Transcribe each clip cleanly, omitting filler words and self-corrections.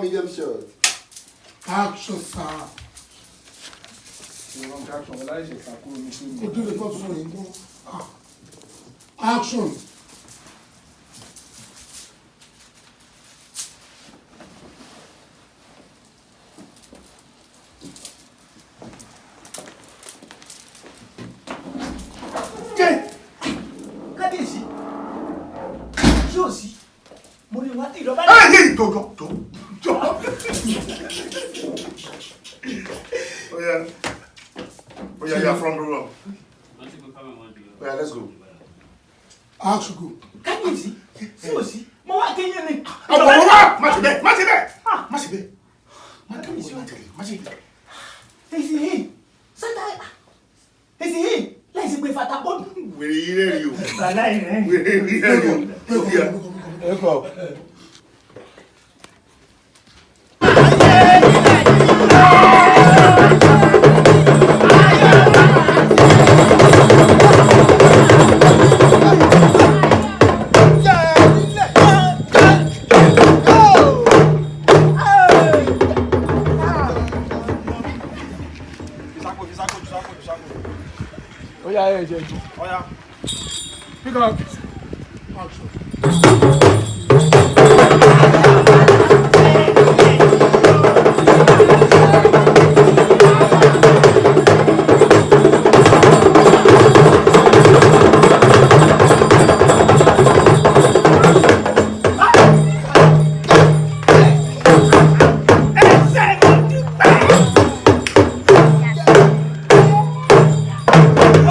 Medium shot. Action, sir. Kò dé lè gbọ́ tó sọ̀rọ̀ yìí gbọ́. Action. Kábíyèsí, yóò sí mo ní wá ìjọba. Ẹ yé jọjọ jọ jọ. Oya oya, you are from rural. Oya, let's go. Action, go. Kábíyèsí, sí ò sí mo wá kéyìn ni. Ọ̀pọ̀ wá, má ṣe bẹ́ẹ̀, má ṣe bẹ́ẹ̀, má ṣe bẹ́ẹ̀, má Kábíyèsí, má tẹ̀lé, má ṣe. Èsì yìí sátá, èsì yìí láìsí pé fata bọ́ọ̀lù. Wèrè yìí rẹ̀ rí o. Bàlá yìí rẹ̀. Wèrè yìí rẹ̀ rí o. Oya. Ó yá, ẹ jẹ jù. Pick up. Action. Ẹsẹ̀ mo dúpẹ́.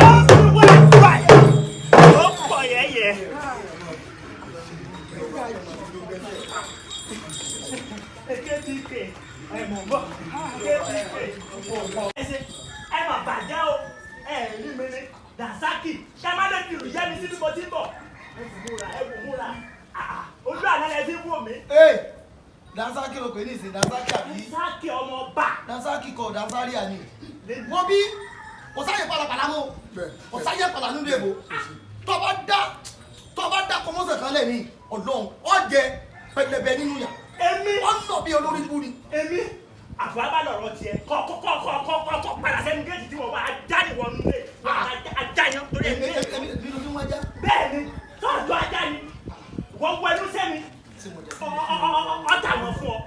Ó wà wà ó pọ̀ yẹ́yẹ́. Kéékèèké ẹ mọ̀ bọ̀, kéékèèké ẹsẹ̀ ẹ mà bàjẹ́ o, ẹ rí mi ní Dasaki ká má lè fi ìrù yẹ́ mi síbi mo ti ń bọ̀. Ẹ wò múra, ẹ wò múra, ojú àná lẹ fi ń wò mí. Ee, Dansaki ló pè ní ìsìn, Dansaki àbí? Dasaki ọmọ ọba. Dansaki kọ Dansaria ni. Wọ́n bí kò sáyè pàlàpàlà mọ́, kò sáyè pàlà nínú èbó. Tó bá dá kọmọ́sẹ̀ kan lẹ̀ ní ọ̀dọ́n, ó jẹ pẹlẹbẹ nínú yà. Èmi. Ọ̀nà bí olórí bú ni. Èmi àfọwọ́ lọ̀rọ̀ tiẹ̀ kọ́ kọ́ kọ́ kọ́ kọ́ kọ́ kọ́ padà sẹ́nu géètì tí wọ́n wá ajá ni wọ́n nulẹ̀ ajá yẹn torí Èmi èmi. èmi nínú tí wọ́n já. Bẹ́ẹ̀ ni, tọ́jú ajá ni wọ́n wọ ẹnu sẹ́mi ọ̀tà wọn fún ọ,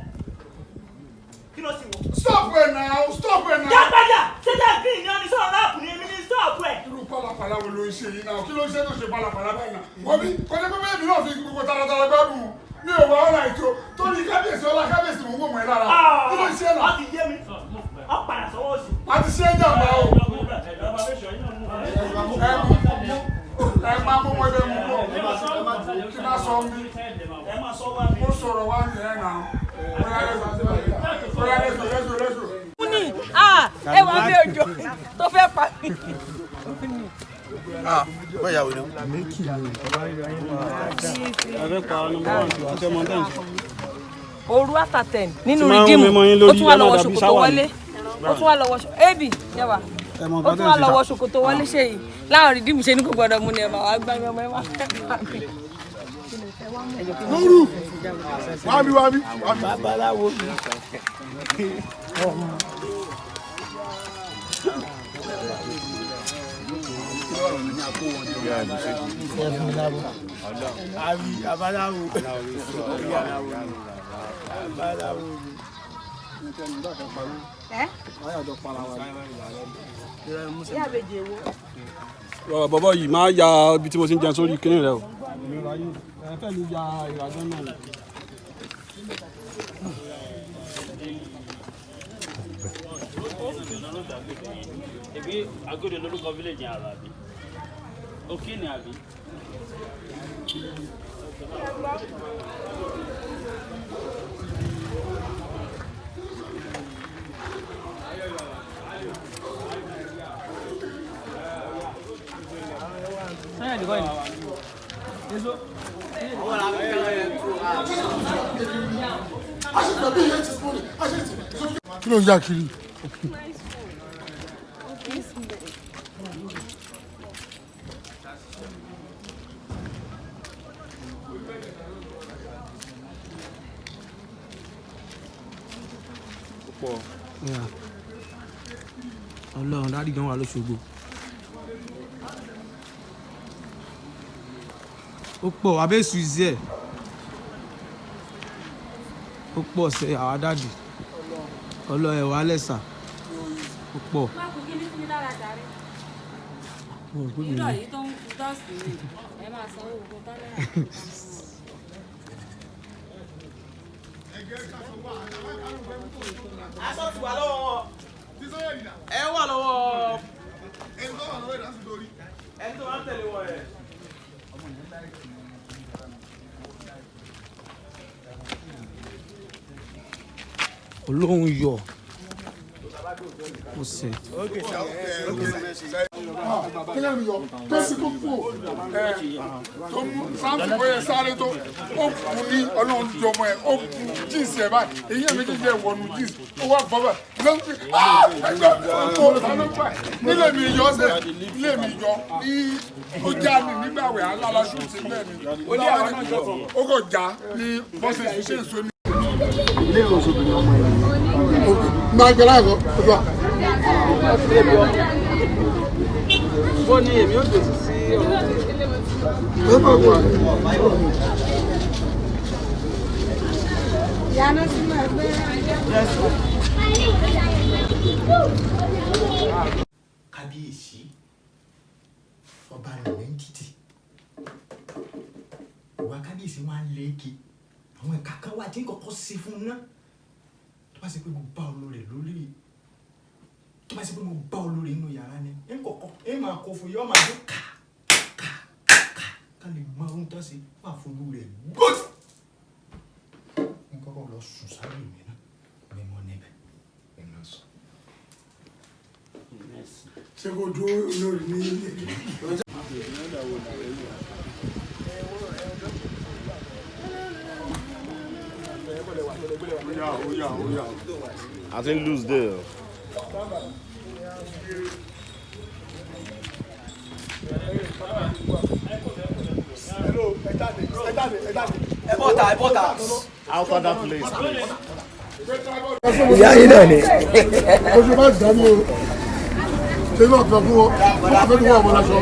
kí ló sì wọ. Stop it now. Stop it now. Jápadà ṣẹ́jà green ni ọ́ni sọ̀rọ̀ ráàpù ni èmi ní stop ẹ̀. Irú pálapàla wo ló ń ṣe yìí náà? Kí ló ń ṣe tó ṣe pálapàla báyìí náà? Wọ́n bí kọjá pé bẹ́ẹ̀ mi náà fi gbogbo taratara gbádùn mi ò wá ọ̀rọ̀ àìtó tó ní kábíyèsí ọlá kábíyèsí mò ń wò mọ́ ẹ lára. Kí ló ń ṣe náà? Ọ ti yé mi, ọ padà sọ́wọ́ sí. A ti ṣe é jàmbá o. Ẹ máa mú wọn ẹbẹ mú bọ̀. Kí má sọ mí. Ẹ máa sọ wá mi. Mo sọ̀rọ̀ wá ní ẹ̀ náà. Oya, let's go. Oya, let's go, let's go, let's go. Ní ẹ wà bí òjò tó fẹ́ pa mí. Bẹ́ẹ̀ yà wèrè o. Ẹ fẹ́ pa number one tiwa, ṣé mo tẹ̀ ń sọ. Òru after 10 nínú Tí máa ń rìdíìmù rún mímọ́ yín ó lórí, tún wá ẹ má lọ́wọ́ dàbí ṣòkòtò ṣáwà wọlé, ni. ó tún wá lọ́wọ́ ebi yẹwà, Ẹ mọ ó nǹkan tún tẹ́ wá ń ṣe lọ́wọ́ ṣá. ṣòkòtò wọlé ṣe yìí láwọn rìdíìmù ṣe ní kò gbọdọ̀ mú ni ẹ̀ máa wá gbá mi ọmọ ẹ máa fẹ́ pa mí. Nuru! Wá mi, wá mi, wá mi. Babaláwo mi. Àbí babaláwo. Babaláwo mi. Ẹ ìyá àbèjì èwo. Bọ̀bọ̀ yìí máa ya ibi tí mo ti ń jẹun sórí kinní rẹ o. Ẹ fẹ́ lè ya ìràjọ́ náà. Ebi Agodi lórúkọ village yẹn àbí? Òkè ni àbí? Sọ́yìn àdìgọ́ yìí. Kí ló ń yá kiri? Pọ̀. Yeah. Ọlọ́run daddy gan wà lóṣogbo. Ó pọ̀ abẹ́sù is here. Ó pọ̀ sẹ́ àwa daddy. Ọlọ́ ẹ̀ wà lẹ́sà. Ó pọ̀. Má kú kí ní sí mi lára jàre. Mo rò pé mi Irọ́ ní. yìí tó ń kú dọ́ọ̀sì ni ẹ máa sanwó ogun kámẹ́rà. Aṣọ ti wà lọ́wọ́ wọn. Ẹ wà lọ́wọ́ Ẹni tó wà lọ́wọ́ ìdásí lórí. ẹni tó máa ń tẹ̀lé wọn ẹ̀. Olóhùn yọ̀. Ó sẹ̀. Kílẹ̀ mi yọ tó sì kó kú ẹ tó mú sáǹtì bóyá sáré tó ó kú ní ọlọ́run jọmọ ẹ ó kú jíǹsì ẹ báyìí èyí ẹ̀ méjèèjì ẹ wọnú jíǹsì ó wà bọ́ báyìí lọ́sí ẹgbẹ́ ọkọ̀ ta ló gbà nílé mi yọ ọsẹ nílé mi yọ ní ó já mi nígbàwẹ̀ alálaṣu ti bẹ́ẹ̀ mi ó kò já ní bọ́sẹ̀ ṣe èso ní. Máa gbẹ láàgọ́ ọjọ́. Bó ni èmi ó gbèsè sí ọ̀rọ̀ Ẹ máa wà. Kábíyèsí ọba rẹ̀ ń títì ìwà kábíyèsí wọn á lé ke àwọn ẹ̀ka kan wà tí kọ́kọ́ ṣe fún un ná tó bá ṣe pé mo bá olórí lórí tó bá ṣe pé mo bá olórí nínú yàrá ni ń kọ́kọ́ ń máa kó fún yọ́ máa dún ká ká ká ká lè mọ ohun tó ṣe wà fojú rẹ̀ gbójú ń kọ́kọ́ lọ sùn sáré mi ná mi mọ́ níbẹ̀ mi lọ sùn. Ṣé kò dúró lórí ní ilé? I think lose there. Ẹ bọ́ta, ẹ bọ́ta. Out of that place, please. Ìyá yìí náà ni. Oṣù bá dà ní o. Ṣé náà tó fún wọn? Wọ́n fẹ́ kí wọ́n ọmọ láṣọ.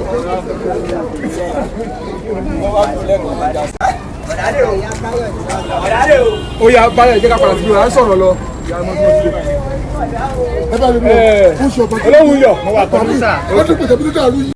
Ó yá báyọ̀ jẹ́ ká padà síbi à ń sọ̀rọ̀ lọ. Ẹ bá mi mọ̀, ó ṣe ọ̀pọ̀ tó. Olóhùn yọ̀. Ó tún pèsè bí tó dàrú yìí.